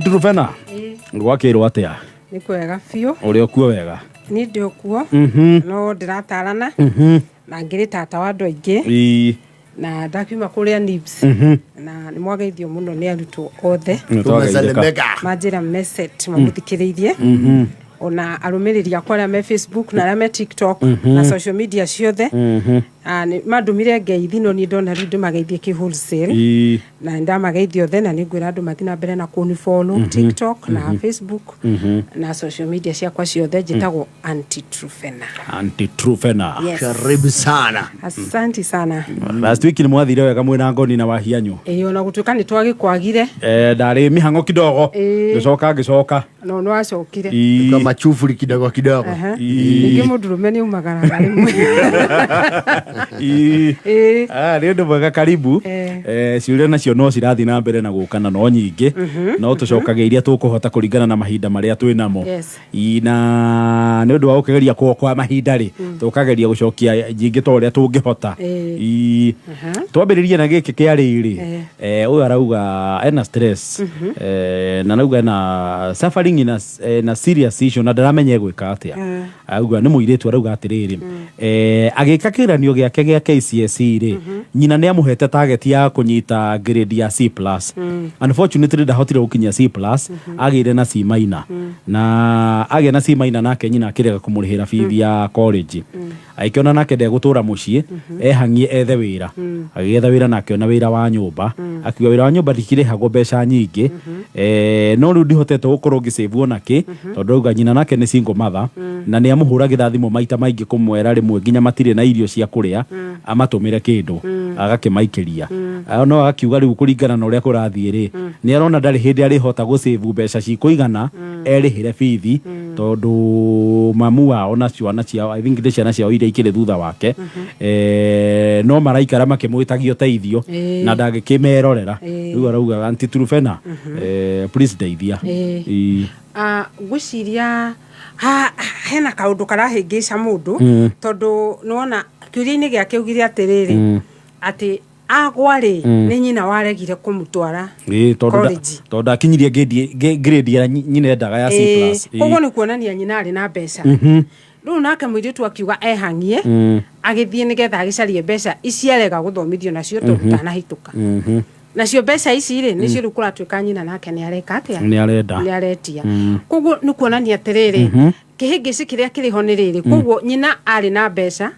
Trufena, gwakĩrwo atĩa? Nĩ kwega biũ. Ũrĩ okuo wega? Niĩ ndĩ okuo, no ndĩratarana na ngĩrĩ tata wa andũ aingĩ. Na ndakiuma kũrĩa NIBS, na nĩ mwageithio mũno nĩ arutwo othe. Nĩ twageithĩka. Manjĩra meset mamũthikĩrĩirie, ona arũmĩrĩri akwa arĩa me Facebook na arĩa me TikTok na social media ciothe. Ah, mandũmire ngeithi, no niĩ ndona rĩu ndĩmageithie kĩ wholesale. Na ndamageithia othe, na nĩngwĩra andũ mathiĩ na mbere na kũni-follow TikTok na Facebook na social media ciakwa ciothe. Njĩtagwo Auntie Trufena. Auntie Trufena. Yes. Karibu sana. Asanti sana. Last week nĩ mwathire wega mwĩna ngoni na wahianyu? Ĩĩ, ona gũtuĩka nĩ twagĩkwagire. Eh, ndarĩ mĩhang'o kidogo. Ngĩcoka ngĩcoka. No nĩ wacokire. Kwa machufuri kidogo kidogo. Ningĩ mũndũrũme nĩ aumagaraga rĩmwe. Ah, nĩ ũndũ mwega, karibu. Ciũria nacio no cirathiĩ na mbere na gũka na no nyingĩ, no tũcokagia iria tũkũhota kũringana na mahinda marĩa twĩ namo. Na nĩ ũndũ wa gũkĩgeria kwa mahinda rĩ, tũkageria gũcokia nyingĩ ta ũrĩa tũngĩhota. Twambĩrĩrie na gĩkĩ kĩa rĩrĩ. Ũyũ arauga ena stress, na arauga ena suffering in a serious issue na ndaramenya egwĩka atĩa. Auga nĩ mũirĩtu, arauga atĩrĩrĩ, agĩka kĩgeranio gĩake gĩa KCSE rĩ, nyina nĩ amũhete target ya kũnyita grade ya C+. Unfortunately ndahotire gũkinyia C+, agĩire na C minor, na agĩa na C minor nake nyina akĩrega kũmũrĩhĩra bithi ya college. Agĩkĩona nake ndegũtũra mũciĩ, ehang'ie ethe wĩra. Agĩetha wĩra na akĩona wĩra wa nyũmba. Akiuga wĩra wa nyũmba ndikĩrĩhagwo mbeca nyingĩ, no rĩu ndihotete gũkorwo ngĩsave ona kĩ, tondũ auga nyina nake nĩ single mother na nĩ amũhũragĩra thimũ maita maingĩ kũmwĩra rĩmwe nginya matirĩ na irio cia kũrĩa, amatũmĩre kĩndũ agakĩmaikĩria. No agakiuga rĩu kũringana na ũrĩa kũrathiĩ rĩ, nĩ arona ndarĩ hĩndĩ arĩhota gũsave mbeca cikũigana erĩhĩre bithi, tondũ mamu wao na ciana ciao, I think nĩ ciana ciao iria ikĩrĩ thutha wake, no maraikara makĩmwĩtagia ũteithio na ndangĩkĩmerorera. Rĩu arauga, "Auntie Trufena, please ndeithia." Ah, ngwĩciria hena kaũndũ karahĩngĩca mũndũ, tondũ nĩwona kĩũria-inĩ gĩake augire atĩrĩrĩ, atĩ agwa rĩ, nĩ nyina waregire kũmũtwara Tondũ college. Tondũ ndakinyirie grade ĩrĩa nyina endaga ya C plus. Koguo nĩ kuonania nyina arĩ na mbeca. Rĩu nake mũirĩtu akiuga ehang'ie agĩthiĩ nĩgetha agĩcarie mbeca ici arega gũthomithio nacio, tondũ ndanahĩtũka. Nacio mbeca ici rĩ, nĩcio rĩu kũratuĩka nyina nake nĩ areka atĩa? Nĩ arenda. Nĩ aretia. Koguo nĩ kuonania atĩrĩrĩ, kĩhĩngĩci kĩrĩa kĩrĩ ho nĩ rĩrĩ, koguo nyina arĩ na mbeca,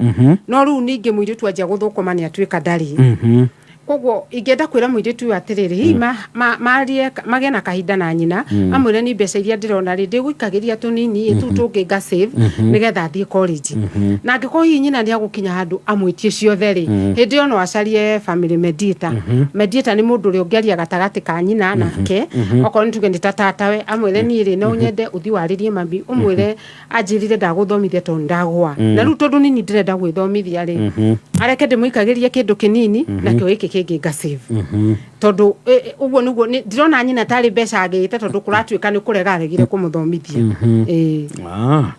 no rĩu ningĩ mũirĩtu anjia gũthũkũma nĩ atuĩka ndarĩ. Koguo ingĩenda kwĩra mũirĩtu ũyũ atĩrĩrĩ, hihi marie, magĩe na kahinda na nyina, amwĩre ni mbeca iria ndĩrona rĩ, ndĩgũikagĩria tũnini ĩ, tũu tũngĩ nga save nĩgetha athiĩ college. Na angĩkorwo hihi nyina nĩ agũkinya handũ amwĩtie ciothe rĩ, hĩndĩ ĩyo no acarie family mediator. Mediator nĩ mũndũ ũrĩa ũngĩaria gatagatĩ ka nyina nake, okorwo nĩ tuge nĩ ta tatawe, amwĩre niĩ rĩ, no nyende ũthiĩ warĩrie mami, ũmwĩre anjĩrire ndagũthomithia tondũ ndagwa, na rĩu tondũ nini ndĩrenda gwĩthomithia rĩ, areke ndĩmũikagĩrie kĩndũ kĩnini, nakĩo gĩkĩ kĩngĩ nga save, tondũ ũguo nĩguo ndĩrona nyina tarĩ mbeca agĩte, tondũ kũratuĩka nĩ kũrega aregire kũmũthomithia. Ah,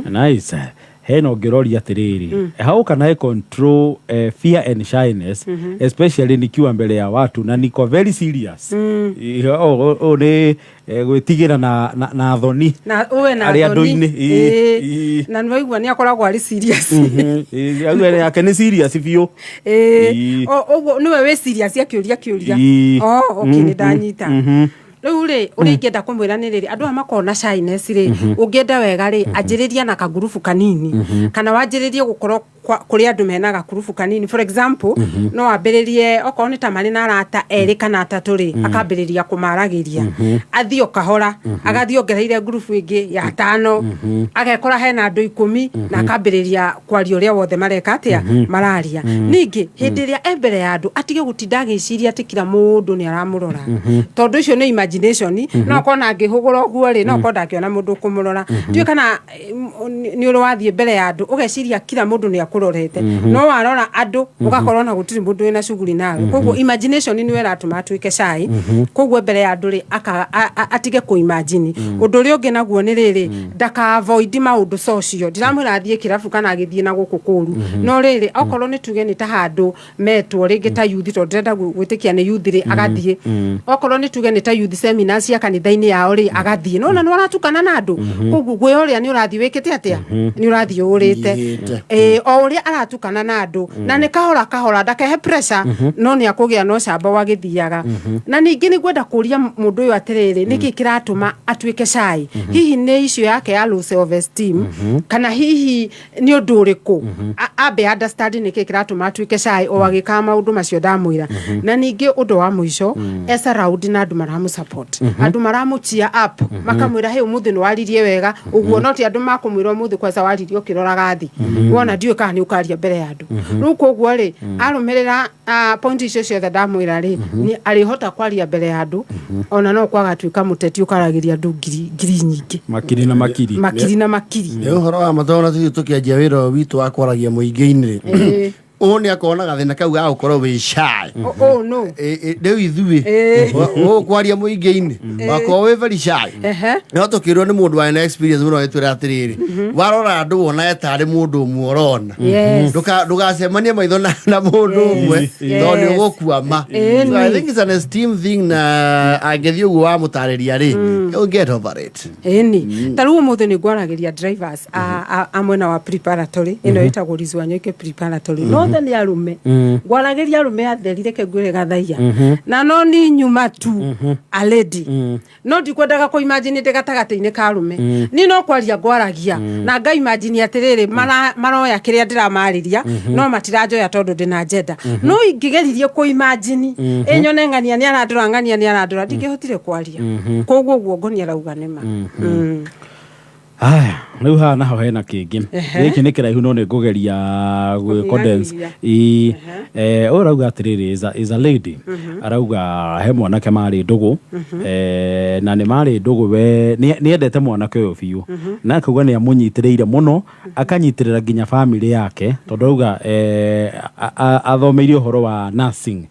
nice. Hena ũngĩroria atĩrĩrĩ, "How can I control fear and shyness, especially nikiwa mbele ya watu na niko very serious?" Ũũ nĩ gwĩtigĩra na thoni. Na uwe na arĩ thoni. andũ-inĩ. Na nĩwaigua nĩ akoragwo arĩ serious. Auga yake nĩ serious biũ. Ũguo nĩwe wĩ serious akĩũria kĩũria. Oh, okay, nĩ ndanyita. Rĩu rĩ, ũrĩa ingĩenda kũmwĩra nĩ rĩrĩ, andũ aya makoragwo na shyness rĩ, ũngĩenda wega rĩ, anjĩrĩria na kagurubu kanini, kana wanjĩrĩrie gũkorwo kũrĩ andũ mena gakurubu kanini. For example, no wambĩrĩrie okorwo nĩ ta marĩ na arata erĩ kana atatũ rĩ, akambĩrĩria kũmaragĩria, athiĩ o kahora, agathiĩ ongereire ngurubu ĩngĩ ya atano, agekora hena andũ 10, na akambĩrĩria kwaria ũrĩa wothe mareka atĩa, mararia. Ningĩ hĩndĩ ĩrĩa e mbere ya andũ, atige gũtinda agĩciria atĩ kila mũndũ nĩ aramũrora, tondũ icio nĩ imagination. No okorwo na angĩhũgũra ũguo rĩ, no okorwo ndangĩona mũndũ ũkũmũrora. Ndiũĩ kana nĩ ũrĩ wathiĩ mbere ya andũ ũgeciria kila mũndũ nĩ akũrora. makũrorete, no warora andũ ũgakorwo na gũtirĩ mũndũ wĩna cuguri nawe. Koguo imagination nĩyo ĩratũma atuĩke shy. Koguo mbere ya andũ rĩ, atige kũ imagine. Ũndũ ũrĩa ũngĩ naguo nĩ rĩrĩ, ndaka avoid maũndũ social. Ndiramwĩra athiĩ kĩrabu kana agĩthiĩ na gũkũ kũru, no rĩrĩ, okorwo nĩ tuge nĩ ta handũ metwo rĩngĩ ta youth, tondũ ndĩrenda gwĩtĩkia nĩ youth rĩ, agathiĩ. Okorwo nĩ tuge nĩ ta youth seminar cia kanitha-inĩ yao rĩ, agathiĩ. Nona nĩ aratukana na andũ, koguo guoya ũrĩa nĩ ũrathiĩ wĩkĩte atĩa, nĩ ũrathiĩ ũrĩte. Ũnyihĩte. Ĩĩ, o ũrĩa aratukana na andũ na nĩ kahora kahora, ndakehe pressure, no nĩ akũgĩa na ũcamba wagĩthiaga. Na ningĩ nĩ ngwenda kũria mũndũ ũyũ atĩrĩrĩ, nĩkĩ kĩratũma atuĩke shy? Hihi nĩ issue yake ya low self esteem, kana hihi nĩ ũndũ ũrĩkũ? Ambe understand nĩkĩ kĩratũma atuĩke shy o agĩkaga maũndũ macio ndamwĩra. Na ningĩ ũndũ wa mũico, e surround na andũ maramũ support, andũ maramũ cheer up, makamwĩra, "Hey, ũmũthĩ nĩ waririe wega." Ũguo no ti andũ makũmwĩra, "Ũmũthĩ kwanza waririe ũkĩroraga thĩ, wona ndiũĩ kana nĩ ũkaria mbere ya andũ rĩu." Koguo rĩ, arũmĩrĩra point icio ciothe ndamwĩra rĩ, nĩ arĩhota kwaria mbere ya andũ, ona no kwaga tuĩka mũteti ũkaragĩria andũ ngiri ngiri nyingĩ. Makiri na makiri. Makiri na makiri. Nĩ ũhoro wa mathomo, na tũthiĩ tũkĩanjia wĩra ũyũ witũ wa kwaragia mũingĩ-inĩ rĩ, ũũ nĩ akorwo na gathĩna kau ga gũkorwo wĩ shy. Oh, no. Rĩu ithuĩ ũũ kwaria mũingĩ-inĩ wakorwo wĩ very shy. No tũkĩrwo nĩ mũndũ warĩ na experience mũno, agĩtwĩra atĩrĩrĩ, warora andũ wona tarĩ mũndũ ũmwe ũrona. Ndũgacemanie maitho na mũndũ ũmwe, tondũ nĩ ũgũkuama. So I think it's an esteem thing, na angĩthiĩ ũguo wamũtarĩria rĩ, he'll get over it. Ĩni, ta rĩu ũmũthĩ nĩ ngwaragĩria drivers a mwena wa preparatory ĩno ĩtagwo Rizwanyoike Preparatory, no othe nĩ arũme. Ngwaragĩria arũme atheri, reke ngwĩre gathaia na no ni nyuma tu a lady, no ndikwendaga kũ imagine ndĩ gatagatĩ-inĩ ka arũme. Niĩ no kwaria ngwaragia na nga imagine atĩrĩrĩ, maroya kĩrĩa ndĩramarĩria, no matiranjoya tondũ ndĩna agenda. No ingĩgeririe kũ imagine ĩ nyone ng'ania nĩ arandora, ng'ania nĩ arandora, ndingĩhotire kwaria. Koguo ũguo ngoni arauga nĩ ma. Aya, rĩu haha naho hena kĩngĩ. Gĩkĩ nĩ kĩraihu, no nĩ ngũgeria gwĩ condense. Kũnyihanyihia. Ĩ, ũyũ arauga atĩrĩrĩ, is a lady, arauga he mwanake marĩ ndũgũ, na nĩ marĩ ndũgũ, we nĩ endete mwanake ũyũ biũ, na akauga nĩ amũnyitĩrĩire mũno, akanyitĩrĩra nginya family yake, tondũ arauga athomeire ũhoro wa nursing.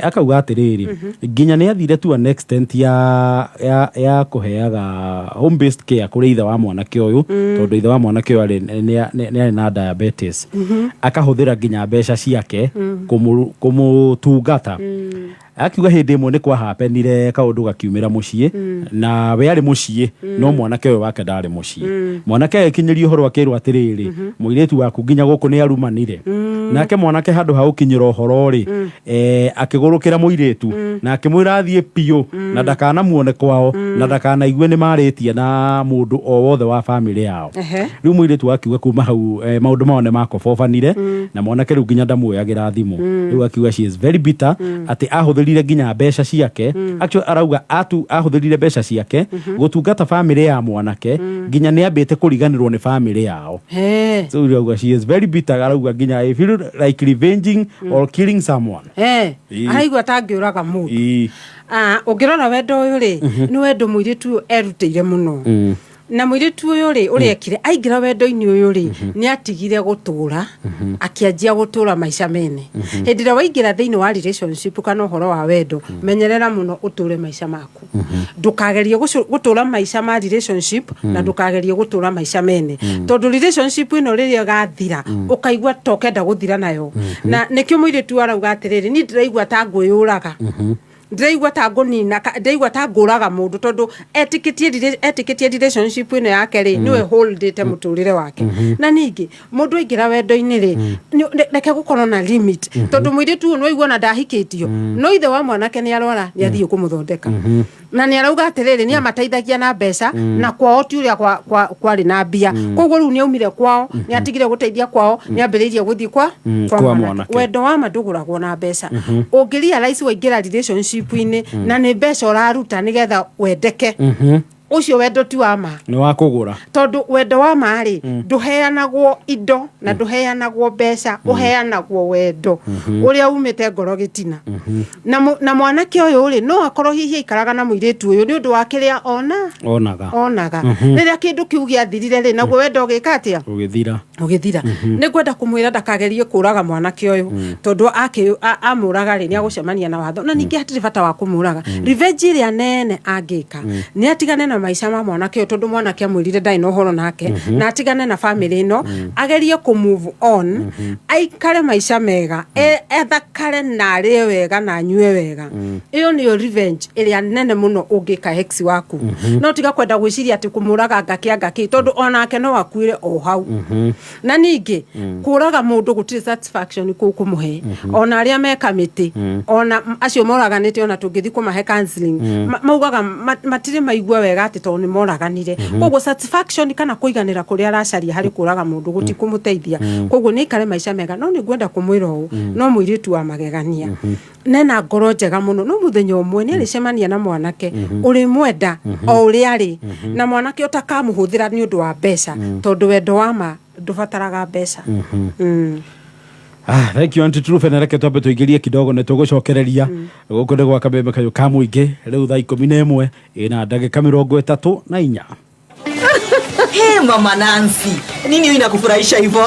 Akauga atĩrĩrĩ, nginya nĩ athire to an extent ya kũheaga home based care kũrĩ ithe wa mwanake ũyũ, tondũ ithe wa mwanake ũyũ arĩ nĩ arĩ na diabetes, akahũthĩra nginya mbeca ciake kũmũtungata. Akiuga hĩndĩ ĩmwe nĩ kwahapenire kaũndũ gakiumĩra mũciĩ, na we arĩ mũciĩ no mwanake ũyũ wake ndarĩ mũciĩ. Mwanake agĩkinyĩrio ũhoro, akĩrwo atĩrĩrĩ, "Mũirĩtu waku nginya gũkũ nĩ arumanire." Nake mwanake handũ ha gũkinyĩra ũhoro rĩ, akĩgũrũkĩra mũirĩtu na akĩmwĩra athiĩ biũ na ndakanamuone kwao na ndakanaigue nĩ marĩtie na mũndũ o wothe wa famĩlĩ yao. Rĩu mũirĩtu akiuga kuma hau, maũndũ mao nĩ makobobanire, na mwanake rĩu nginya ndamuoyagĩra thimũ. Rĩu akiuga she is very bitter atĩ ahũthĩrire nginya mbeca ciake. Actually, arauga ahũthĩrire mbeca ciake gũtungata famĩlĩ ya mwanake, nginya nĩ ambĩte kũriganĩrwo nĩ famĩlĩ yao. So arauga she is very bitter, arauga nginya I feel like revenging or killing someone. Araigua ta angĩũraga mũndũ. Ah, ũngĩrora wendo ũyũ rĩ, nĩ wendo mũirĩtu ũyũ erutĩire mũno. Na mũirĩtu ũyũ rĩ, ũrĩa ekire aingĩra wendo-inĩ ũyũ rĩ, nĩ atigire gũtũra, akĩanjia gũtũra maica mene. Hĩndĩ ĩrĩa waingĩra thĩinĩ wa relationship kana ũhoro wa wendo, menyerera mũno ũtũre maica maku. Ndũkagerie gũtũra maica ma relationship na ndũkagerie gũtũra maica mene, tondũ relationship ĩno rĩrĩa ĩgathira, ũkaigua ta ũkenda gũthira nayo. Na nĩkĩo mũirĩtu arauga atĩrĩrĩ, niĩ ndĩraigua ta ngwĩyũraga, ndĩraigua ta ngũnina, ndĩraigua ta ngũraga mũndũ, tondũ etĩkĩtie relationship ĩno yake rĩ, nĩwe holdĩte mũtũrĩre wake. Na ningĩ mũndũ aingĩra wendo-inĩ rĩ, reke gũkorwo na limit, tondũ mũirĩtu ũyũ nĩwaigua na ndahikĩtio, no ithe wa mwanake nĩ arwara, nĩ athiĩ kũmũthondeka, na nĩ arauga atĩrĩrĩ, nĩ amateithagia na mbeca, na kwao ti ũrĩa kwarĩ na mbia. Koguo rĩu nĩ aumire kwao, nĩ atigire gũteithia kwao, nĩ ambĩrĩirie gũthiĩ kwa kwa kwa mwanake. Mwanake. Wendo wa ma ndũgũragwo na mbeca. Ũngĩ realize waingĩra relationship-inĩ na nĩ mbeca ũraruta nĩgetha wendeke. Ũcio wendo ti wa ma. Nĩ wa kũgũra. Tondũ wendo wa ma rĩ, ndũheanagwo indo na ndũheanagwo mbeca, ũheanagwo wendo ũrĩa umĩte ngoro gĩtina. Na mwanake ũyũ rĩ, no akorwo hihi aikaraga na mũirĩtu ũyũ nĩ ũndũ wa kĩrĩa ona onaga. Onaga. Rĩrĩa kĩndũ kĩu gĩathirire rĩ, naguo wendo ũgĩka atĩa? Ũgĩthira. Ũgĩthira. Nĩ ngwenda kũmwĩra ndakagerie kũraga mwanake ũyũ, tondũ amũraga rĩ, nĩ agũcemania na watho. Na ningĩ hatirĩ bata wa kũmũraga. Revenge ĩrĩa nene angĩka nĩ atigane na maica ma mwanake ũyũ, tondũ mwanake amwĩrire ndarĩ na ũhoro nake, na atigane na family ĩno, agerie kũ move on, aikare maica mega, ethakare na arĩe wega na anyue wega. Ĩyo nĩyo revenge ĩrĩa nene mũno ũngĩka ex waku. No tiga kwenda gwĩciria atĩ kũmũraga ngakĩ angakĩ, tondũ onake no akuĩre o hau. Na ningĩ kũraga mũndũ gũtirĩ satisfaction kũu kũmũhe. Ona arĩa me kamĩtĩ, ona acio moraganĩte, ona tũngĩthiĩ kũmahe counseling, maugaga matirĩ maigua wega atĩ tondũ nĩ moraganire. Koguo satisfaction kana kũiganĩra kũrĩa aracaria harĩ kũraga mũndũ gũtikũmũteithia. Koguo nĩ aikare maica mega. No nĩ ngwenda kũmwĩra ũũ, no mũirĩtu wa magegania nena ngoro njega mũno, no mũthenya ũmwe nĩ arĩcemania na mwanake ũrĩmwenda o ũrĩa arĩ, na mwanake ũtakamũhũthĩra nĩ ũndũ wa mbeca, tondũ wendo wa ma ndũbataraga mbeca. Ah, thank you, Auntie Truphena. Reke twambe tũingĩrie kidogo nĩ tũgũcokereria gũkũ nĩ gwa Kameme Kayũ ka mũingĩ. Rĩu thaa 11 ĩna ndagĩka 34. Hey, Mama Nancy, nini hiyo inakufurahisha hivyo?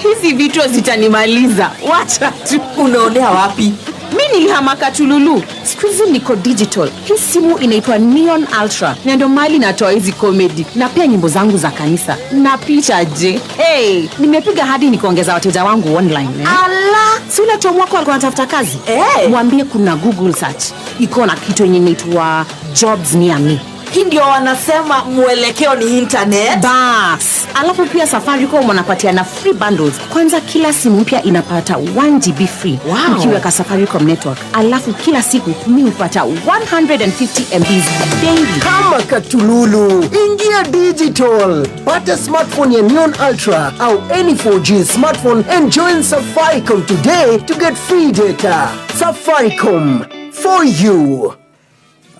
Hizi vitu zitanimaliza, wacha tu. Unaonea wapi? Mi nilihama Katululu, siku hizi niko digital. Hii simu inaitwa Neon Ultra na ndio mali natoa hizi comedy na pia nyimbo zangu za kanisa na picha. Je, hey, nimepiga hadi nikaongeza wateja wangu online, eh? Ala! Si ule Tom wako alikuwa anatafuta kazi? Eh. Mwambie kuna Google search iko na kitu yenye inaitwa jobs near me. Hii ndio wanasema mwelekeo ni internet. Bas, alafu pia Safaricom wanapatia na free bundles. Kwanza kila simu mpya inapata 1 GB free ukiweka Safaricom network. Alafu kila siku mi hupata 150 MBs daily. Kama Katululu, ingia digital. Pata smartphone ya Neon Ultra au any 4G smartphone and join Safaricom today to get free data. Safaricom, for you.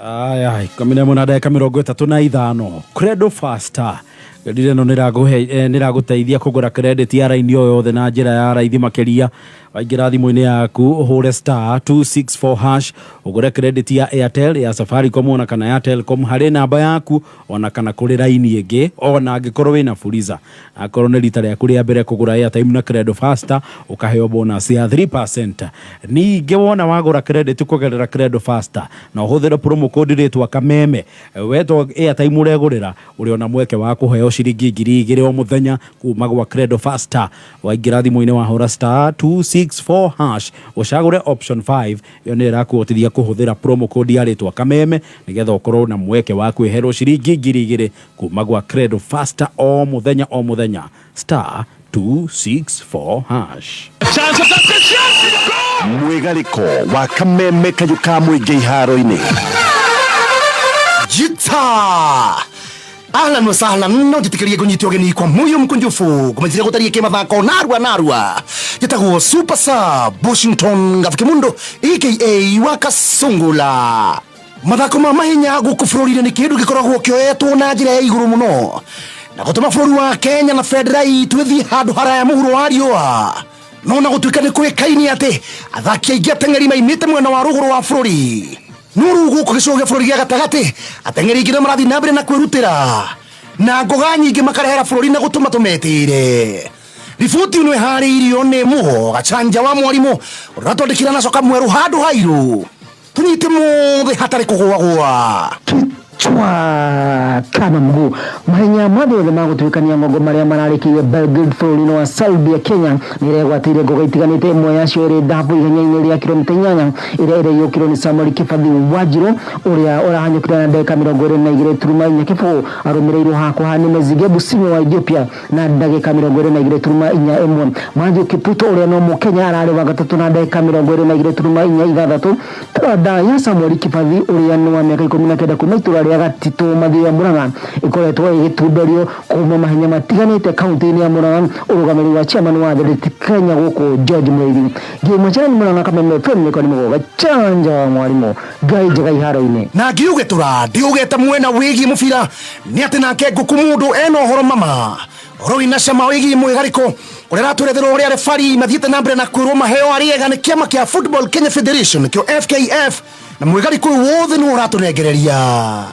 Aya, 11 na ndagĩka 35. Credo Faster rire ĩno nĩragũteithia kũgũra credit ya raini o yothe na njĩra ya raithi makĩria. Waingĩra thimũ-inĩ yaku, ũhũre *264# ũgũre credit ya Airtel, ya Safaricom ona kana ya Telcom harĩ namba yaku ona kana kũrĩ raini ĩngĩ, ona angĩkorwo wĩna Fuliza. Akorwo nĩ rita rĩaku rĩa mbere kũgũra airtime na Credo Faster, ũkaheo bonus ya 3%. Ningĩ wona wagũra credit kũgerera Credo Faster na ũhũthĩre promo code rĩtwa Kameme, wetwo airtime ũregũrĩra, ũrĩ ona mweke wa kũheo ciringi 2000 o mũthenya kuma gwa Credo Faster. Waingĩra thimũ-inĩ, wahũra *264# ũcagũre option 5, ĩyo nĩ ĩrakũhotithia kũhũthĩra promo code ya rĩtwa Kameme nĩgetha ũkorwo na mweke wa kwĩherwo ciringi 2000 kuma gwa Credo Faster o mũthenya o mũthenya, *264#. Mwĩgarĩko wa Kameme Kayũ ka mũingĩ iharo-inĩ. Jita ahlan wa sahlan, no njĩtĩkĩrie ngũnyite ũgeni kwa moyo mkunjufu kũmenyithia gũtariĩ kĩmathako narua narua. Njĩtagwo Super Sub Washington Gabukimundo aka wa Kasungula. Mathako ma mahenya gũkũ bũrũri-inĩ nĩ kĩndũ gĩkoragwo kĩoetwo na njĩra ya igũrũ mũno na gũtũma bũrũri wa Kenya na bendera itũ ĩthiĩ handũ haraya mũhuro wa riũa. No na gũtuĩka nĩ kũĩkaine atĩ athaki aingĩ ateng'eri maimĩte mwena wa rũgũrũ wa bũrũri, no rĩu gũkũ gĩcigo gĩa bũrũri gĩa gatagatĩ ateng'eri aingĩ nĩ marathiĩ na mbere na kwĩrutĩra na ngoga nyingĩ makarehera bũrũri na gũtũma tũmetĩre. Riboti ĩno ĩharĩirio nĩ Mũho Gachanja wa mwarimũ ũrĩa ũratwandĩkĩra na coka mwerũ handũ hairũ tũnyite mũthĩ hatarĩ kũgũagũa. Kichwa kama mguu. Mahenya mothe ma gũtuĩkania ng'ongo marĩa mararĩkĩire Belgrade bũrũri-inĩ wa Serbia, Kenya nĩ ĩregwatĩire ngoga itiganĩte, ĩmwe yacio ĩrĩ thahabu ihenya-inĩ rĩa kilomita 8 ĩrĩa ĩraiyũkirwo nĩ Samuel Kibathi Wanjiru ũrĩa ũrahanyũkire na ndagĩka 22.0 arũmĩrĩirwo hakuha nĩ Mezigebu Sinyo wa Ethiopia na ndagĩka 22.41. Matthew Kipruto ũrĩa no Mũkenya ararĩ wa gatatũ na ndagĩka 22.46. Taranda ya Samuel Kibathi ũrĩa nĩ wa mĩaka 19 kuma itũra rĩa Gatitũ Mathioya. Murang'a ĩkoretwo ĩgĩtumberio kuma mahenya matiganĩte kaunti-inĩ ya Murang'a ũrũgamĩrĩri wa chairman wa Athletic Kenya gũkũ George Mũrĩithi ngĩmwe Murang'a Kameme FM nĩko nĩ mũgoga chanja wa mwarimũ Ngai njega iharo-inĩ. Na ngiuge tura ndiugete mwena wigie mubira ni ati nake nguku mundu ena uhoro mama uhoro wina cama wigie mwigariko uria ratwerethera uria refari mathiete na mbere na kwirwo maheo ariega ni kiama kia Football Kenya Federation kio FKF na mwigariko uyu wothe ni uraturengereria.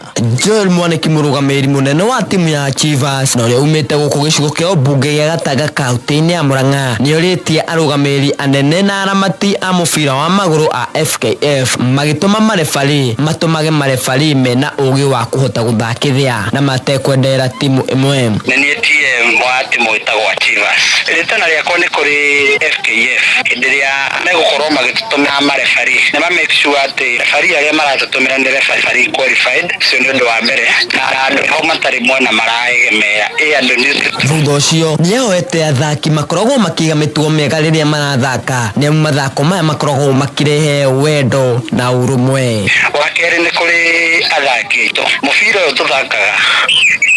Joel Mwaniki mũrũgamĩrĩri mũnene wa timu ya Achievers na ũrĩa umĩte gũkũ gĩcigo kĩa ũmbunge gĩa Gatanga kaunti-inĩ ya Murang'a nĩorĩtie arũgamĩrĩri anene na aramati a mũbira wa magũrũ a FKF magĩtũma marebari matũmage marebari mena ũgĩ wa kũhota gũthakithia na matekwenderera timu ĩmwe. Nĩ niĩ TM wa timu ĩtagwo Achievers. Rĩtana rĩakwa nĩ kũrĩ FKF hĩndĩ ĩrĩa megũkorwo magĩtũtũmĩra marebari nĩ ma make sure atĩ refari arĩa maratũtũmĩra nĩ refari qualified. Ũcio nĩ ũndũ wa mbere, na andũ ho matarĩ mwena maraegemera ĩ andũ nĩ Thutha ũcio nĩahoete athaki makoragwo makĩiga mĩtugo mĩega rĩrĩa marathaka nĩamu mathako maya makoragwo makĩrehe wendo na ũrũmwe. Wa kerĩ nĩ kũrĩ athaki aitũ, mũbira ũyũ tũthakaga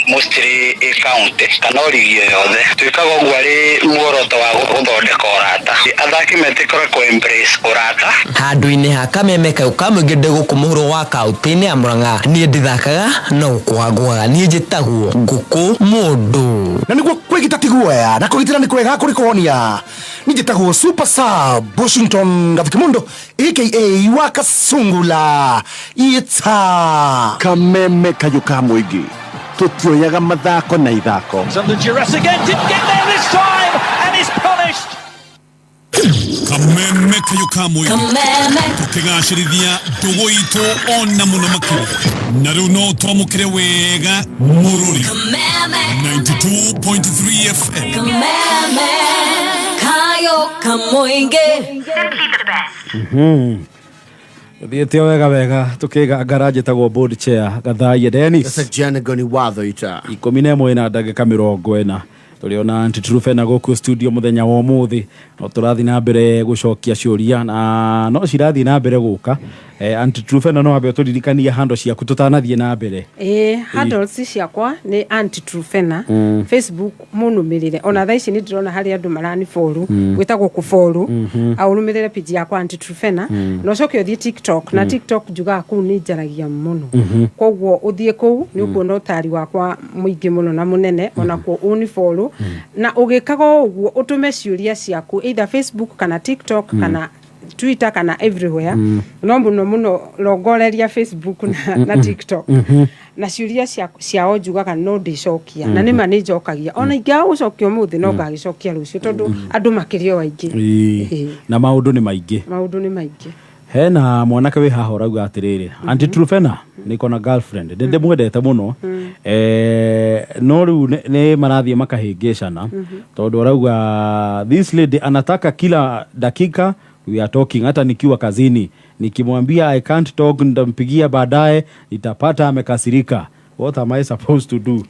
mostly ĩ county kana o ligi o yothe twĩkaga ũguo arĩ muoroto wa gũthondeka ũrata, athaki metĩkĩre kũ embrace ũrata. Handũ-inĩ ha kameme kau ka mũingĩ ndĩ gũkũ mũhuro wa kaunti-inĩ ya Murang'a niĩ ndithakaga no gũkũga ngũgaga niĩ njĩtagwo ngũkũ mũndũ. Na nĩguo kwĩgita ti guoya na kũgitĩra nĩ kwega kũrĩ kũhonia niĩ njĩtagwo Super Sub Washington Gathiki Mundu aka Wakasungula ita Kameme kayũ ka mũingĩ tutioyaga mathako na ithako. Under duress again, didn't get there this time and is punished. Kameme kayũ ka mũingĩ tũkĩgacĩrithia ndũgũ itũ ona mũno makĩria na rĩu no twamũkĩre wega mũrũri 92.3 FM. Kameme kayo kamoinge. Thiĩte o wega wega tũkĩgangara njĩtagwo board chair Gathaia Dennis. Goni watho ita 11 na ndagĩka 40 tũrĩ ona Aunty Truphena gũkũ studio mũthenya wa ũmũthĩ no tũrathiĩ na mbere gũcokia ciũria na no cirathiĩ na mbere gũka. Aunty Truphena no ambe ũtũririkanie handle ciaku tũtanathiĩ na mbere. Handles ciakwa nĩ Aunty Truphena. Facebook mũnũmĩrĩre ona thaa ici nĩ ndĩrona harĩ andũ marani follow gwĩtagwo kũ follow aũrũmĩrĩre page yakwa Aunty Truphena na ũcoke ũthiĩ TikTok na TikTok njugaga kũu nĩ njaragia mũno koguo ũthiĩ kũu nĩ ũkuona ũtari wakwa mũingĩ mũno na mũnene onakuo ũni follow na ũgĩkaga ũguo ũtũme ciũria ciaku either Facebook kana TikTok kana Twitter kana everywhere no mũno mũno rongoreria Facebook na TikTok na ciũria ciao njugaga no ndĩcokia na nĩma nĩ njokagia ona ingĩaga gũcokia ũmũthĩ no ngagĩcokia rũciũ tondũ andũ makĩrĩ o aingĩ na maũndũ nĩ maingĩ. Maũndũ nĩ maingĩ. Hena mwanake wĩ haha ũrauga atĩrĩrĩ Aunty Truphena nĩko na girlfriend nĩ ndĩmwendete mũno no rĩu nĩ marathiĩ makahĩngĩcana tondũ arauga this lady anataka kila dakika we are talking, hata nikiwa kazini nikimwambia I can't talk nitampigia baadaye nitapata amekasirika. What am I supposed to do?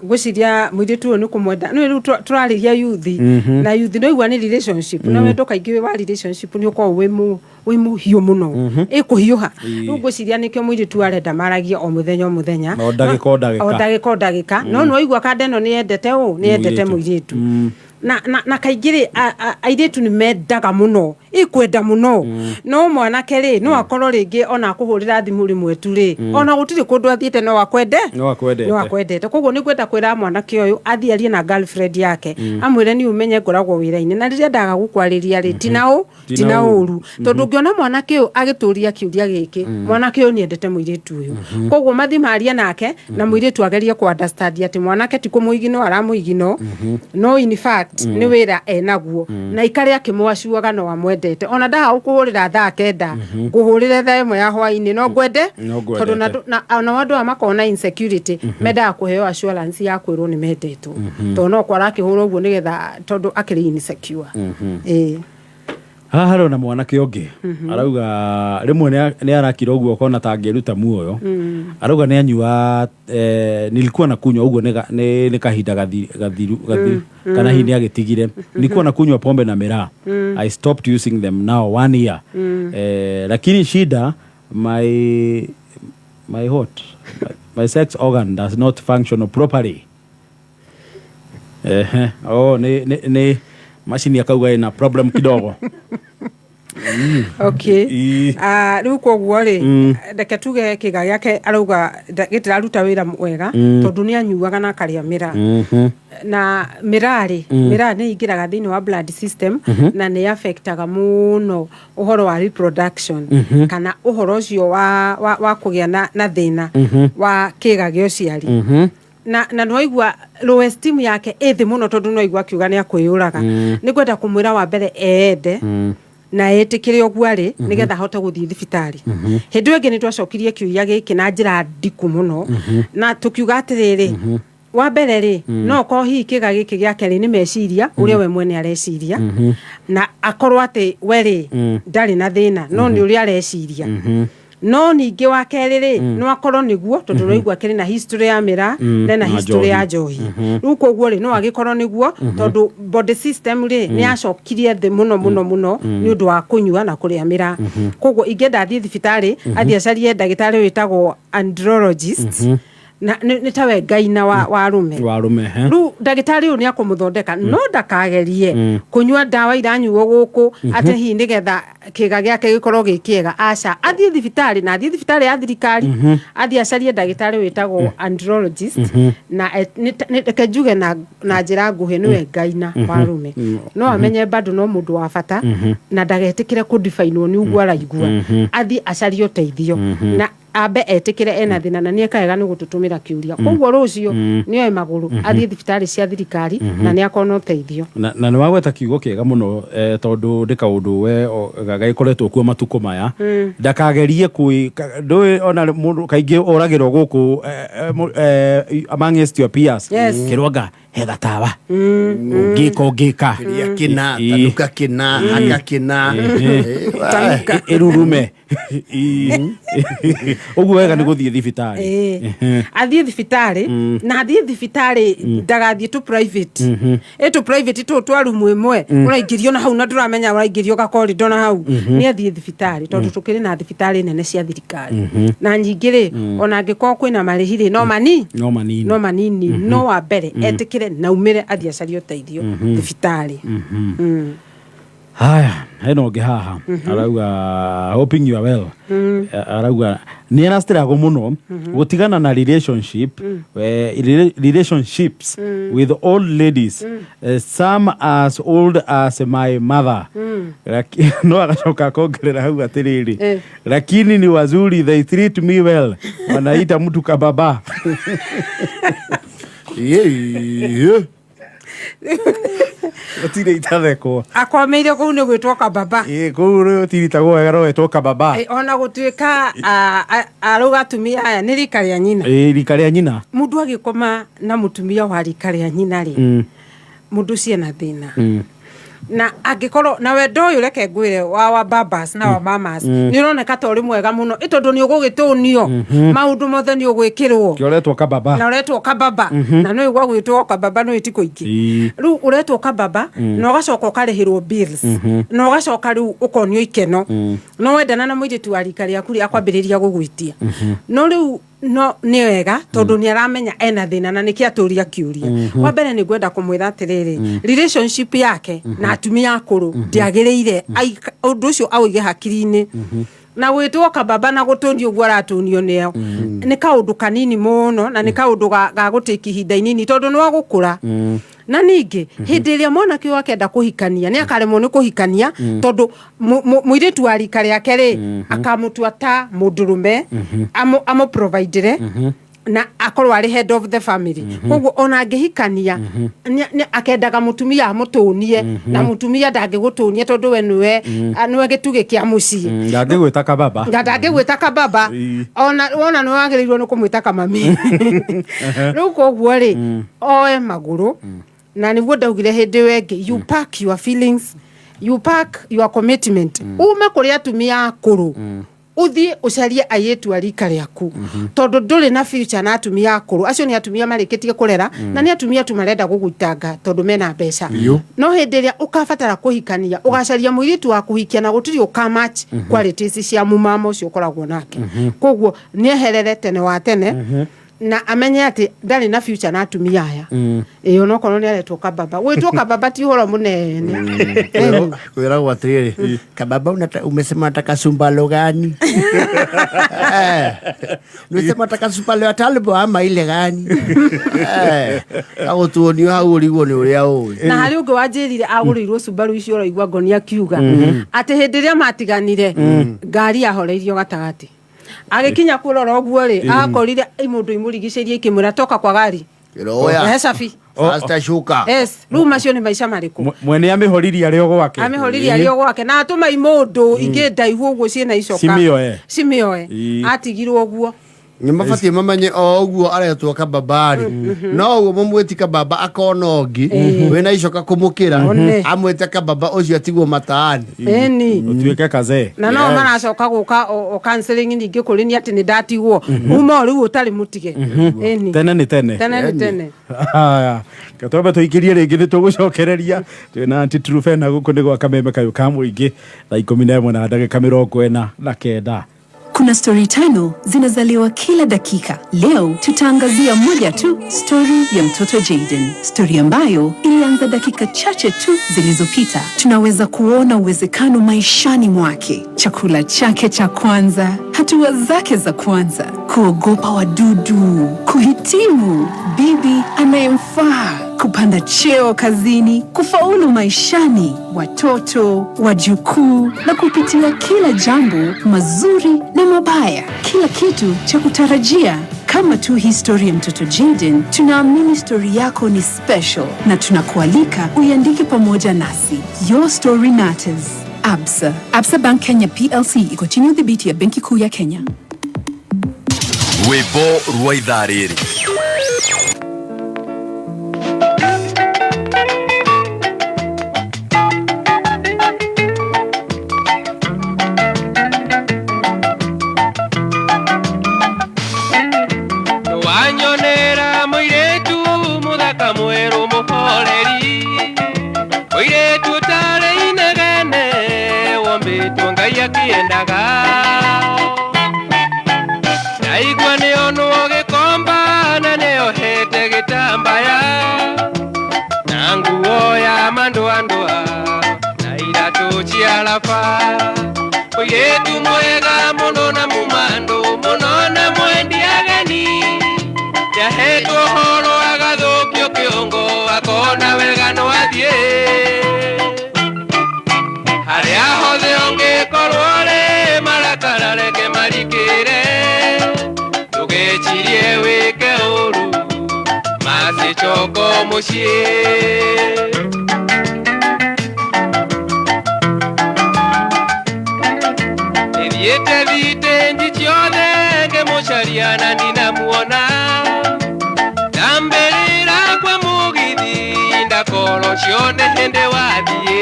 Ngwĩciria mũirĩtu ũyũ nĩ kũmwenda nĩ rĩu tũrarĩria youth na youth no igua nĩ relationship na wendo kaingĩ wa relationship nĩ ũkoragwo wĩ mũhiũ mũno ĩkũhiũha rĩu ngwĩciria nĩkĩo mũirĩtu arenda maragia o mũthenya o mũthenya o ndagĩka o ndagĩka o ndagĩka o ndagĩka no nĩ waigua kanda ĩno nĩ yendete ũ nĩ yendete mũirĩtu na kaingĩ rĩ airĩtu nĩ mendaga mũno ikwenda mũno no mwanake rĩ no akorwo rĩngĩ ona akũhũrĩra thimũ rĩmwe tu rĩ ona gũtirĩ kũndũ athiĩte no akwende no akwendete koguo nĩ ngwenda kwĩra mwanake ũyũ athiĩ arie na girlfriend yake amwĩre nĩ ũmenye ngoragwo wĩra-inĩ na rĩrĩa ndaga gũkwarĩria rĩ tina ũru tondũ ũngĩona mwanake ũyũ agĩtũria kĩũria gĩkĩ mwanake ũyũ nĩendete mũirĩtu ũyũ koguo mathiĩ marie nake na mũirĩtu agerie kũ understand atĩ mwanake ti kũmũigino aramũigino no in fact nĩ wĩra enaguo na ikare akĩmwacuaga no amwendete ona ndaga gũkũhũrĩra thaa 9 ngũhũrĩre thaa 1 ya hwaĩ-inĩ no ngwende tondũ na andũ aya makoragwo na insecurity mendaga kũheo assurance ya kwĩrwo nĩ mendetwo tondũ no kwa arakĩhũra ũguo nĩgetha tondũ akĩrĩ insecure. Haha harĩ ona mwanake ũngĩ arauga rĩmwe nĩ arakira ũguo ũkona ta angĩruta muoyo arauga nĩ anyua nilikuwa na kunywa ũguo nĩ kahinda gathiru kana hihi nĩ agĩtigire nilikuwa na kunywa pombe na miraa I stopped using them now 1 year lakini shida My what? My sex organ does not function properly. Ehe. Oh, nĩ macini akauga ĩna problem kidogo. Okay. Ii. Ah, rĩu koguo rĩ, reke tuge kĩga gĩake arauga gĩtiraruta wĩra wega tondũ nĩ anyuaga na akarĩa mĩraa. Na mĩraa rĩ, mĩraa nĩ ingĩraga thĩinĩ wa blood system na nĩ affectaga mũno ũhoro wa reproduction kana ũhoro ũcio wa kũgĩa na thĩna wa kĩga gĩa ũciari. Na nĩwaigua low esteem yake ĩ thĩ mũno tondũ nĩwaigua akiuga nĩ akwĩyũraga. Nĩ ngwenda kũmwĩra wa mbere eende na etĩkĩre ũguo arĩ nĩgetha ahote gũthiĩ thibitarĩ. Hĩndĩ ĩyo ĩngĩ nĩ twacokirie kĩũria gĩkĩ na njĩra ndiku mũno na tũkiuga atĩrĩrĩ, wa mbere rĩ, no okorwo hihi kĩga gĩkĩ gĩake rĩ nĩ meciria ũrĩa we mwene areciria na akorwo atĩ we rĩ ndarĩ na thĩna no nĩ ũrĩa areciria. No ningĩ wa kerĩ rĩ, no akorwo nĩguo tondũ ũraigua akĩrĩ na history ya mĩraa na ena na history ya njohi. Njohi. Rĩu koguo rĩ, no agĩkorwo nĩguo tondũ body system rĩ nĩ yacokirie thĩ mũno mũno mũno nĩ ũndũ wa kũnyua na kũrĩa mĩraa. Koguo ingĩenda athiĩ thibitarĩ, athiĩ acarie ndagĩtarĩ wĩtagwo andrologist na nĩ tawe ngaina wa arũme. Wa arũme, he. Rĩu ndagĩtarĩ ũyũ nĩ akũmũthondeka no ndakagerie kũnyua ndawa iranyuo gũkũ atĩ hihi nĩgetha kĩga gĩake gĩkorwo gĩ kĩega. Aca, athiĩ thibitarĩ na athiĩ thibitarĩ ya thirikari, athiĩ acarie ndagĩtarĩ wĩtagwo andrologist na reke njuge na njĩra nguhĩ nĩwe ngaina wa arũme. No amenye bado no mũndũ wa bata na ndagetĩkĩre kũdifainwo nĩ ũguo araigua. Athiĩ acarie ũteithio na ambe etĩkĩre ena thĩna na nĩ eka wega nĩ gũtũtũmĩra kĩũria. Koguo rũciũ nĩoe magũrũ athiĩ thibitarĩ cia thirikari na nĩ akona ũteithio. Na nĩ wagweta kiugo kĩega mũno, tondũ nĩ kaũndũ we gagĩkoretwo kuo matukũ maya. Ndakagerie kwĩ ndũĩ ona mũndũ kaingĩ oragĩrwo gũkũ amongst your peers. Kĩrwanga he gatawa ũngĩka ũngĩka. Kĩrĩa kĩna tanuka kĩna haka kĩna. Ĩrurume. Ũguo wega nĩ gũthiĩ thibitarĩ. Ĩĩ. Athiĩ thibitarĩ na athiĩ thibitarĩ, ndagathiĩ tũ private, ĩ tũ private tũũ twa rumu ĩmwe ũraingĩrio na hau na ndũramenya ũraingĩrio gakorido na hau. Nĩ athiĩ thibitarĩ tondũ tũkĩrĩ na thibitarĩ nene cia thirikari na nyingĩ rĩ, ona angĩkorwo kwĩna marĩhi rĩ, no mani no manini. No manini. No wa mbere etĩkĩre na umĩre athiĩ acarie ũteithio thibitarĩ. Haya, hena ũngĩ haha arauga, "Hoping you are well." Arauga nĩ arastruggle mũno gũtigana na relationship, relationships with old ladies, some as old as my mother. No agacoka akongerera hau atĩrĩrĩ, "Lakini ni wazuri, they treat me well, wanaita mtu kababa." Yeah. Gũtirĩ itathekwo. Akwameire kũu nĩ gwĩtwo kababa. Ĩ, kũu rũtiritagwo wega no wetwo kababa. Ona gũtuĩka arauga atumia aya nĩ rika rĩa nyina. Ĩ, rika rĩa nyina. Mũndũ agĩkoma na mũtumia wa rika rĩa nyina rĩ, mũndũ ũcio ena thĩna. Na angĩkorwo na wendo ũyũ, reke ngwĩre, wa babas na wa mamas nĩ ũroneka ta ũrĩ mwega mũno, ĩ tondũ nĩ ũgũgĩtũnio maũndũ mothe nĩ ũgwĩkĩrwo. Kĩoretwo kababa. Na ũretwo kababa na nĩ ũigua gwĩtwo kababa nĩ ti kũingĩ. Rĩu ũretwo kababa na ũgacoka ũkarĩhĩrwo bills na ũgacoka rĩu ũkonio ikeno no wendana na mũirĩtu wa rika rĩaku rĩ akwambĩrĩria gũgwĩtia. No rĩu no nĩ wega tondũ nĩ aramenya ena thĩna na nĩkĩ atũria kĩũria. Wa mbere nĩ ngwenda kũmwĩra atĩrĩrĩ, relationship yake na atumia akũrũ ndĩagĩrĩire. Ũndũ ũcio aũige hakiri-inĩ na gwĩtwo kababa na gũtũnio ũguo aratũnio nĩo nĩ kaũndũ kanini mũno na nĩ kaũndũ ga gũtĩki ihinda inini tondũ nĩ wagũkũra. Na ningĩ hĩndĩ ĩrĩa mwanake ũyũ akenda kũhikania nĩ akaremwo nĩ kũhikania tondũ mũirĩtu wa rika rĩake rĩ akamũtua ta mũndũrũme amũprovidere na akorwo arĩ head of the family. Koguo ona angĩhikania akendaga mũtumia amũtũnie na mũtumia ndangĩgũtũnia tondũ we nĩwe gĩtugĩ kĩa mũciĩ. Ndangĩgwĩta kababa. Nga ndangĩgwĩta kababa. Ona wona nĩ wagĩrĩirwo nĩ kũmwĩta kamami. Rĩu koguo rĩ, oe magũrũ na nĩguo ndaugire hĩndĩ ĩyo ĩngĩ, you pack your feelings, you pack your commitment, ume kũrĩ atumia akũrũ. Ũthiĩ ũcarie airĩtu a rika rĩaku, tondũ ndũrĩ na future na atumia akũrũ. Acio nĩ atumia marĩkĩtie kũrera, na nĩ atumia tu marenda gũgũitanga tondũ mena mbeca. Biũ. No hĩndĩ ĩrĩa ũkabatara kũhikania, ũgacaria mũirĩtu wa kũhikia na gũtirĩ ũkamatch qualities cia mumama ũcio ũkoragwo nake. Koguo nĩeherere tene wa tene na amenye atĩ ndarĩ na future na atumia aya. Ĩĩ, onokorwo nĩ aretwo kababa, gwĩtwo kababa ti ũhoro mũnene. Kwĩragwo atĩrĩrĩ, kababa, umesema nataka sumbalo gani? Umesema nataka sumbalo ya talbo ama ile gani? Agũtuonio hau ũrigwo nĩ ũrĩa ũĩ. Na harĩ ũngĩ wanjĩrire agũrĩirwo Subaru icio ũraigua ngoni akiuga atĩ hĩndĩ ĩrĩa matiganire, ngari yahoreirio gatagatĩ, agĩkinya kũrora ũguo rĩ, akorire imũndũ imũrigicĩirie ikĩmwĩra toka kwa gari. Kĩroya. Ehe, safi. Faster shuka. Yes, rĩu macio nĩ maica marĩkũ? Mwene amĩhoririe arĩ o gwake. Amĩhoririe arĩ o gwake na atũma imũndũ ingĩ ndaihu ũguo ciĩna icoka. Cimĩoe. Cimĩoe. Atigirwo ũguo. Nĩ mabatiĩ mamenye o ũguo aretwo kababari, no ũguo mũmwĩti kababa akona ũngĩ wĩna icoka kũmũkĩra. One. Amwĩte kababa ũcio atigwo mataani. Ĩni. Ũtuĩke kazee. Na no maracoka gũka o counseling ningĩ kũrĩ ni atĩ nĩ ndatigwo uma o rĩu ũtarĩ mũtige. Ĩni. Tene nĩ tene. Tene nĩ tene. Haya, twambe tũingĩrie rĩngĩ, nĩ tũgũcokereria twĩna Aunty Trufena gũkũ nĩ gwa Kameme kayũ ka mũingĩ, thaa 11 na ndagĩka 49. Kuna stori tano zinazaliwa kila dakika. Leo tutaangazia moja tu, stori ya mtoto Jaden, stori ambayo ilianza dakika chache tu zilizopita. Tunaweza kuona uwezekano maishani mwake, chakula chake cha kwanza, hatua zake za kwanza, kuogopa wadudu, kuhitimu, bibi anayemfaa, kupanda cheo kazini, kufaulu maishani, watoto, wajukuu na kupitia kila jambo mazuri na mabaya, kila kitu cha kutarajia. Kama tu hii story ya mtoto Jaden, tunaamini stori yako ni special na tunakualika uiandike pamoja nasi. Your story matters. Absa. Absa Bank Kenya PLC iko chini ya udhibiti ya Benki Kuu ya Kenya. Rwĩmbo rwa ithaa rĩrĩ. Wanyonera mũirĩtu mũthaka mwerũ mũhoreri, mũirĩtu ũtarĩ inegene, wombĩtwo Ngai akĩendaga. Ndaigua nĩonwo gĩkomba na nĩohete gĩtambaya na nguo ya mandũandũa na iratũ cia raba. Mũirĩtu mwega mũno na mumandũ mũno na mwendi ageni, nĩahetwo ũhoro agathũkio kĩongo akona wega no athiĩ. Harĩa hothe ũngĩkorwo rĩ, marakara reke marikĩre, ndũgecirie wĩke ũru macicoko mũciĩ. Nĩthiĩte thitĩnji ciothe ngĩmũcaria na ndinamuona, ndambĩrĩra kwa mũgithi ndakorwo cione hĩndĩ wathiĩ.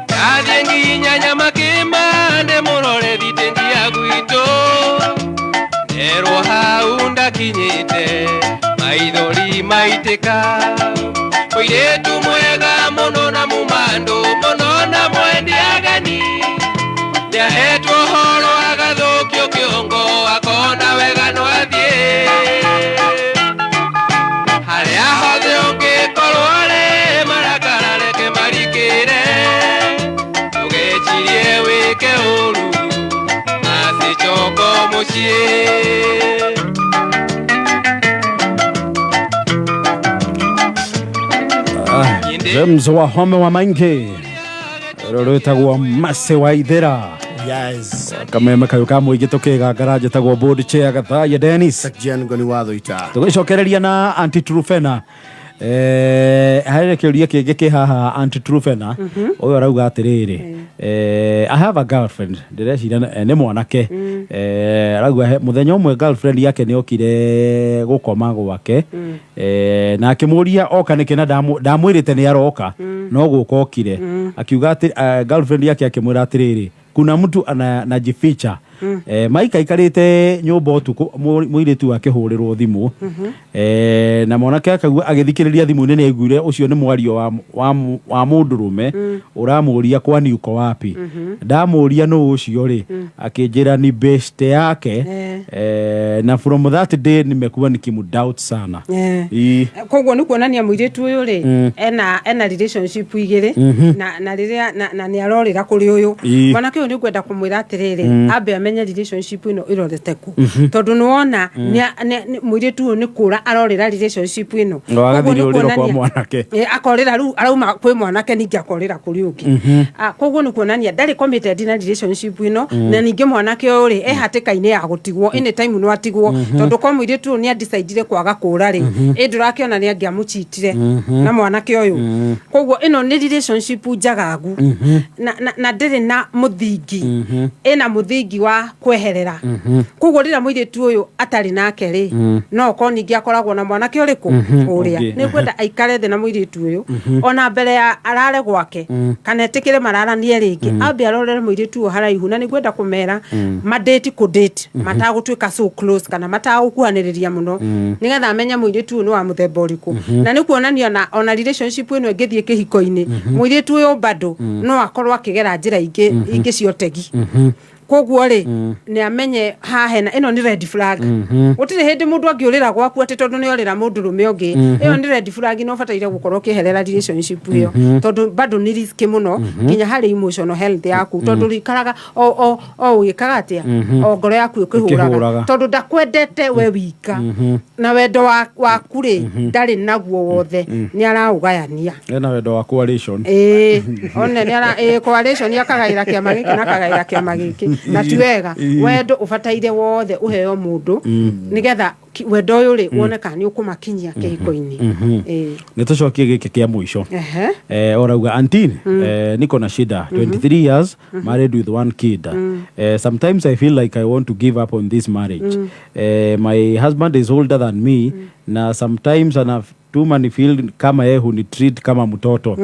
Ndathiĩ nginya Nyamakĩma ndĩmũrore thitĩnji ya gwitũ, nderwo hau ndakinyĩte maithori maitĩka. Mũirĩtu mwega mũno na mumandũ mũno na mwendi ageni, nĩahetwo ũhoro agathũkio kĩongo akona wega no athiĩ. Harĩa hothe ũngĩkorwo rĩ, marakara reke marikĩre, ndũgecirie wĩke ũru macicoko mũciĩ. James Wahome wa Maingi rwĩtagwo Mase wa Ithera. Yes. Kameme kayũ ka mũingĩ tũkĩgangara, njĩtagwo board chair Gathaiya Dennis. Jen Ngoni wa Thuita. Tũgĩcokereria na Aunty Trufena, harĩ kĩũria kĩngĩ kĩ haha, Aunty Trufena. Ũyũ arauga atĩrĩrĩ, I have a girlfriend, ndĩreciria nĩ mwanake. Arauga mũthenya ũmwe girlfriend yake nĩ okire gũkoma gwake, na akĩmũria oka nĩkĩ na ndamwĩrĩte nĩ aroka, no gũka okire. Akiuga atĩ girlfriend yake akĩmwĩra atĩrĩrĩ, Kuna mtu anajificha. Mike aikarĩte nyũmba ũtukũ, mũirĩtu akĩhũrĩrwo thimũ, na mwanake akaigua agĩthikĩrĩria thimũ-inĩ nĩ aiguire ũcio nĩ mwario wa mũndũrũme ũramũria, "Kwani uko wapi?" Ndamũria nũ ũcio rĩ, akĩnjĩra ni beste yake. Na from that day nimekuwa nikimudoubt sana. Ii. Koguo nĩ kuonania mũirĩtu ũyũ rĩ, ena relationship igĩrĩ, na rĩrĩa na nĩ arorĩra kũrĩ ũyũ. Mwanake ũyũ nĩ ngwenda kũmwĩra atĩrĩrĩ, ambe amenye relationship ĩno ĩrorete kũ, tondũ nĩ wona mũirĩtu ũyũ nĩ kũra arorĩra relationship ĩno. No agathiĩ Koguo nĩ rũrĩro kwa mwanake. Akorĩra rĩu arauma kwĩ mwanake, ningĩ akorĩra kũrĩ ũngĩ. Koguo nĩ kuonania ndarĩ committed na relationship ĩno. Na ningĩ mwanake ũyũ rĩ, e hatĩka-inĩ ya gũtigwo, anytime no atigwo, tondũ kwa mũirĩtu ũyũ nĩ adecidire kwaga kũra rĩ, ĩ ndũrakĩona nĩ angĩamũchitire na mwanake ũyũ. Koguo ĩno nĩ relationship njagagu na ndĩrĩ na mũthingi, ĩna mũthingi wa kweherera. Koguo rĩrĩa mũirĩtu ũyũ atarĩ nake rĩ, no okorwo ningĩ akoragwo na mwanake ũrĩkũ ũrĩa. Nĩ ngwenda aikare thĩ na mũirĩtu ũyũ, ona mbere ya arare gwake kana etĩkĩre mararanie rĩngĩ, ambe arorere mũirĩtu ũyũ haraihu. Na nĩ ngwenda kũmera madate, kũdate matagũtuĩka so close kana matagũkuhanĩrĩria mũno, nĩgetha amenye mũirĩtu ũyũ nĩ wa mũthemba ũrĩkũ. Na nĩ kuonania ona relationship ĩno ĩngĩthiĩ kĩhiko-inĩ, mũirĩtu ũyũ bado no akorwo akĩgera njĩra ingĩ cia ũtegi. Koguo rĩ, nĩ amenye haha hena ĩno nĩ red flag. Gũtirĩ hĩndĩ mũndũ angĩũrĩra gwaku atĩ tondũ nĩ orĩra mũndũrũme ũngĩ. Ĩyo nĩ red flag na ũbataire gũkorwo ũkĩeherera relationship ĩyo, tondũ bado nĩ risk mũno nginya harĩ emotional health yaku, tondũ rĩikaraga o ũgĩkaga atĩa, o ngoro yaku ĩkĩhũraga, Ĩkĩhũraga. tondũ ndakwendete we wika, na wendo waku rĩ, ndarĩ naguo wothe, nĩ araũgayania. Ena wendo wa coalition. Ĩĩ, one nĩ ara ĩĩ coalition, akagaĩra kĩama gĩkĩ na akagaĩra kĩama gĩkĩ, na ti wega. Wendo ũbataire wothe ũheo mũndũ, nĩgetha wendo ũyũ rĩ, wone kana nĩ ũkũmakinyia kĩhiko-inĩ. Ĩĩ. Nĩ tũcokie gĩkĩ kĩa mũico. Orauga, "Auntie, niko na shida. 23 years married with one kid. Sometimes I feel like I want to give up on this marriage. My husband is older than me, na sometimes anatuma ni feel kama yeye hunitreat kama mtoto,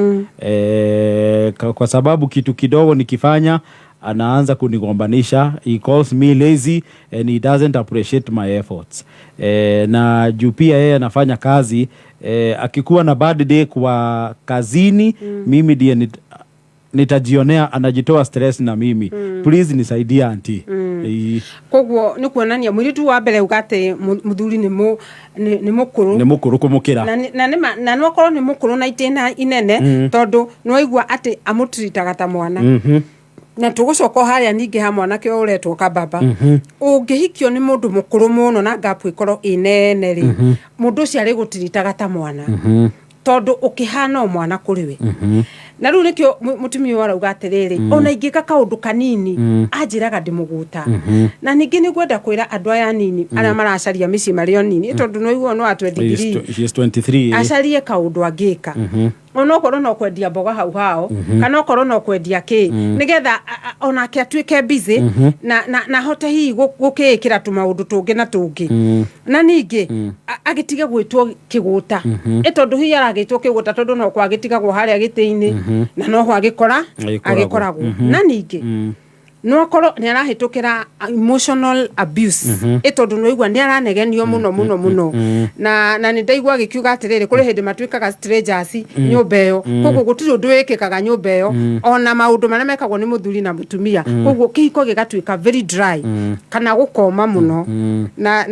kwa sababu kitu kidogo nikifanya anaanza kunigombanisha. He calls me lazy and he doesn't appreciate my efforts. Na juu pia yeye anafanya kazi, akikuwa na bad day kwa kazini, mimi ndiye nitajionea anajitoa stress na mimi. Please nisaidie, auntie." Koguo nĩ kuonania mũirĩtu wa mbere uga atĩ mũthuri nĩ mũkũrũ. Nĩ mũkũrũ kũmũkĩra. Na nĩ na no akorwo nĩ mũkũrũ na itĩna inene, tondũ nĩwaigua atĩ amũtiritaga ta mwana. Na tũgũcoka o harĩa ningĩ ha mwanake ũyũ ũretwo kababa. Ũngĩhikio nĩ mũndũ mũkũrũ mũno na gap ĩkorwo ĩ nene rĩ, mũndũ ũcio arĩgũtiritaga ta mwana, tondũ ũkĩhana o mwana kũrĩ we. Na rĩu nĩkĩo mũtumia ũyũ arauga atĩrĩrĩ, ona ingĩka kaũndũ kanini, anjĩraga ndĩmũgũta. Na ningĩ nĩ ngwenda kwĩra andũ aya anini arĩa maracaria mĩciĩ marĩ o nini, tondũ no igua no wa 23. She is 23. Acarie kaũndũ angĩka, onokorwo no kwendia mboga hau hao, kana okorwo no kwendia kĩ, nĩgetha onake atuĩke busy na hote hihi gũkĩĩkĩra tũmaũndũ tũngĩ na tũngĩ. Na ningĩ agĩtige gwĩtwo kĩgũta, ĩ tondũ hihi aragĩtwo kĩgũta tondũ no kwagĩtigagwo harĩa gĩtĩ-inĩ na noho agĩkora Agĩkoragwo. Agĩkoragwo. Na ningĩ no akorwo nĩ arahĩtũkĩra emotional abuse, ĩ tondũ nĩ nĩ aranegenio mũno mũno mũno. Na nĩ ndaigua agĩkiuga atĩrĩrĩ, kũrĩ hĩndĩ matuĩkaga strangers nyũmba ĩyo. Koguo gũtirĩ ũndũ wĩkĩkaga nyũmba ĩyo, ona maũndũ marĩa mekagwo nĩ mũthuri na mũtumia. Koguo kĩhiko gĩgatuĩka very dry kana gũkoma mũno na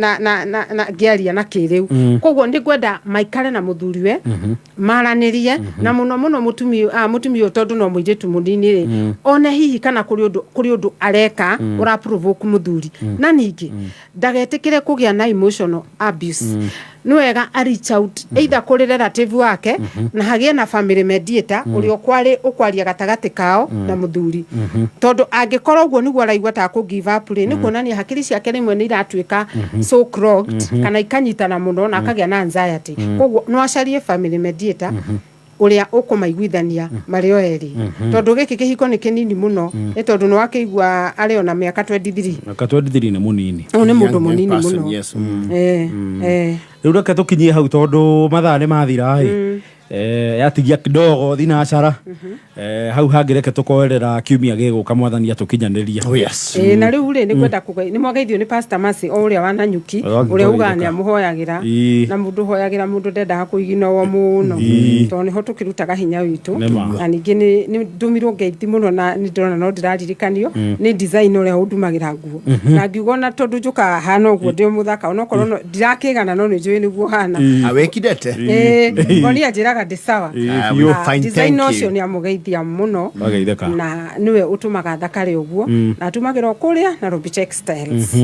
ngĩaria na kĩrĩu. Koguo nĩ ngwenda maikare na mũthuriwe, maranĩrie, na mũno mũno mũtumia ũyũ, tondũ no mũirĩtu mũnini rĩ, one hihi kana kũrĩ ũndũ areka ũra provoke mũthuri. Na ningĩ ndagetĩkĩre kũgĩa na emotional abuse. Nĩ wega a reach out either kũrĩ relative wake, na hagĩe na family mediator ũrĩa ũkwaria gatagatĩ kao na mũthuri, tondũ angĩkorwo ũguo nĩguo araigua ta kũ give up rĩ, nĩ kuonania hakiri ciake rĩmwe nĩ iratuĩka so clogged kana ikanyitana mũno na akagĩa na anxiety. Koguo no acarie family mediator ũrĩa ũkũmaiguithania marĩ o erĩ, tondũ gĩkĩ kĩhiko nĩ kĩnini mũno, nĩ tondũ nĩ wakĩigua arĩ ona mĩaka 23. Mĩaka 23 nĩ mũnini. Ũyũ nĩ mũndũ mũnini mũno. Rĩu reke tũkinyie hau, tondũ mathaa nĩ mathira ĩ. Yatigia kidogo thinacara. Hau hangĩ reke tũkoerera kiumia gĩgũka mwathani atũkinyanĩria. Oh, yes. Ĩĩ, na rĩu rĩ, nĩ kwenda kũge nĩ mwageithio nĩ Pastor Mercy o ũrĩa wa Nanyuki, ũrĩa ugaga nĩ amũhoyagĩra, na mũndũ ũhoyagĩra mũndũ ndendaga kũiginwo mũno, tondũ nĩho tũkĩrutaga hinya witũ. Nĩ ma. Na ningĩ nĩ ndũmirwo ngeithi mũno na nĩ ndĩrona no ndĩraririkanio nĩ design ũrĩa ũndumagĩra nguo, na ngiuga ona tondũ njũkaga hana ũguo ndĩ mũthaka, onokorwo ndirakĩgana, no nĩ njũĩ nĩguo hana. Awĩkindete. Ĩĩ, ngonia njĩraga ndĩ sawa. Ĩĩ, biũ. Ah, Fine, design thank ũcio you. nĩ amũgeithia mũno. Ageithĩka. Na nĩwe ũtũmaga thakare ũguo, na atumagĩra o kũrĩa Nairobi Textiles.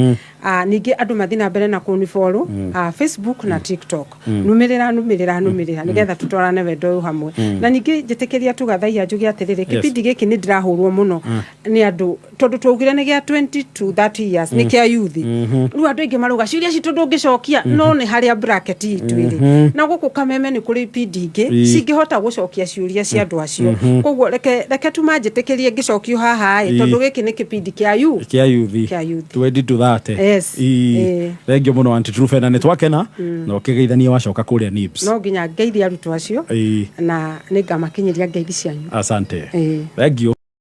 Ah, ningĩ andũ mathiĩ na mbere na kũnifollow, ah, Facebook na TikTok. Numĩrĩra, numĩrĩra, numĩrĩra, nĩgetha tũtwarane wendo ũyũ hamwe. Na ningĩ njĩtĩkĩria tugathaia njuge atĩrĩrĩ, kĩbindi gĩkĩ nĩ ndĩrahũrwo mũno nĩ andũ tondũ twaugire nĩ gĩa 20 to 30 years, nĩ kĩa youth. Rĩu andũ aingĩ marauga ciũria citũ ndũngĩcokia, no nĩ harĩa bracket itũ ĩrĩ na gũkũ Kameme nĩ kũrĩ ipindi ingĩ cingĩhota gũcokia ciũria cia andũ acio. Koguo reke tu manjĩtĩkĩrie ngĩcokio haha ĩ, tondũ gĩkĩ nĩ kĩbindi kĩa youth. Kĩa youth. Kĩa youth. 20 to 30. Yes. Ĩĩ. Thengiũ mũno, Aunty Truphena, nĩ twakena na ũkĩgeithania wacoka kũrĩa Nibs. No nginya ngeithie arutwo acio, na nĩ ngamakinyĩria ngeithi cianyu. Asante. Ĩĩ. Thengiũ.